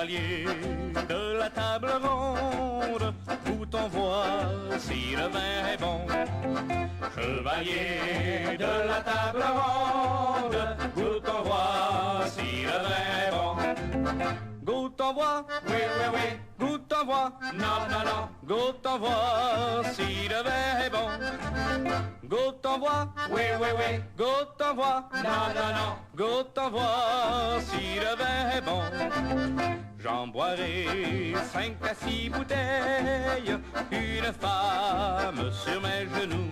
Chevalier de la table ronde, goûtons voir si le vin est bon. Chevalier de la table ronde, goûtons voir si le vin est bon. Goûtons voir, oui, oui, oui, goûtons voir, non, non, non, goûtons voir si le vin est bon. Goûtons voir, oui, oui, oui, goûtons voir, non, non, non, goûtons voir si le vin est bon. J'en boirai 5 à 6 bouteilles, une femme sur mes genoux.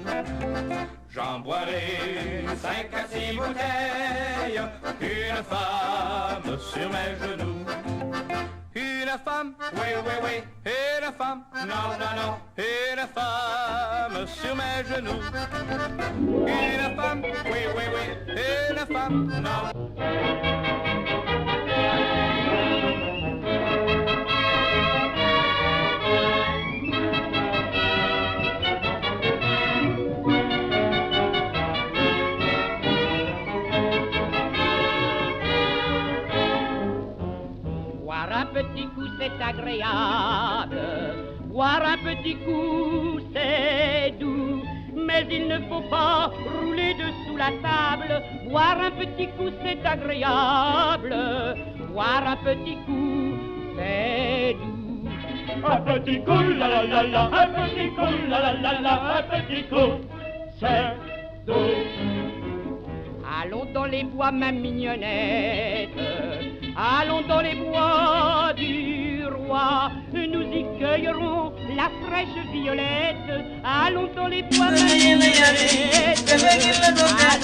J'en boirai 5 à 6 bouteilles, une femme sur mes genoux. Une femme, oui, oui, oui, une femme, non, non, non, une femme sur mes genoux. Une femme, oui, oui, oui, une femme, non. Boire un petit coup, c'est agréable. Boire un petit coup, c'est doux. Mais il ne faut pas rouler dessous la table. Boire un petit coup, c'est agréable. Boire un petit coup, c'est doux. Un petit coup, la la la la, un petit coup, la la la la, un petit coup, c'est doux. Allons dans les bois, ma mignonnette. Allons dans les bois du roi. Nous y cueillerons la fraîche violette. Allons dans les bois, ma mignonnette. Allons dans les bois.